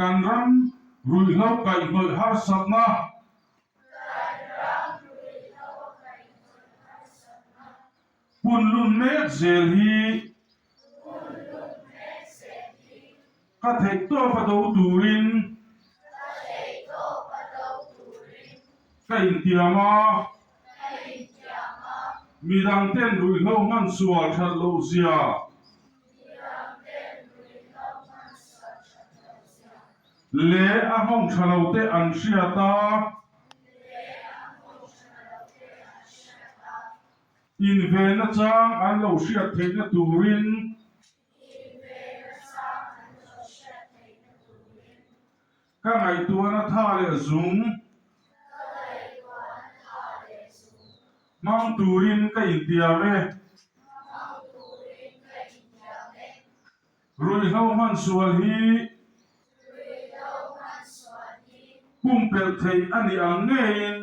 Kan ram ruihhlo kaihhnawih harsatna. Punlun mek zel hi. Ka theihtawp a do turin. Ka intiam a. Midangten ruihhlo hman sual that loh zia. Leh a nghawng tha lo te an hriat a. Invenna chang an lo hriat theihna turin. Ka ngaihtuahna tha leh zung. Hmang turin ka intiam e. Ruihhlo hman sual hi. Pumpelh theih a nih ang ngeiin.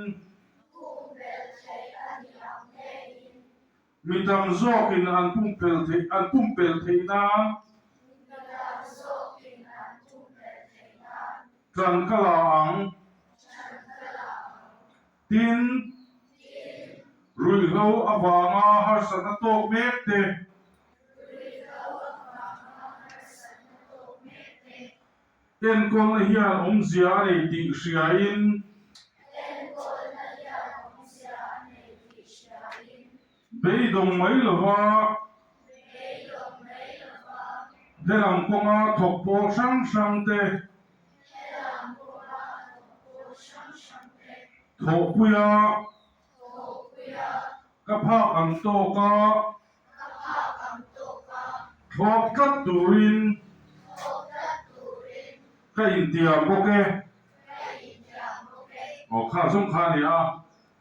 Mi tam zawkin an pumpelh theih an pumpelh theih nan. Tlan ka la ang. Tin, ruihhlo avanga harsatna tawk mek te. Enkawlna hian awmzia a nei tih hriain. Beidawng mai lova. Helam kawnga thawk pawl hrang hrang te. Thawhpuia. Ka phak ang tawk a. Thlawp tlat turin ka intiam bawk e. Aw kha zawng kha a ni a.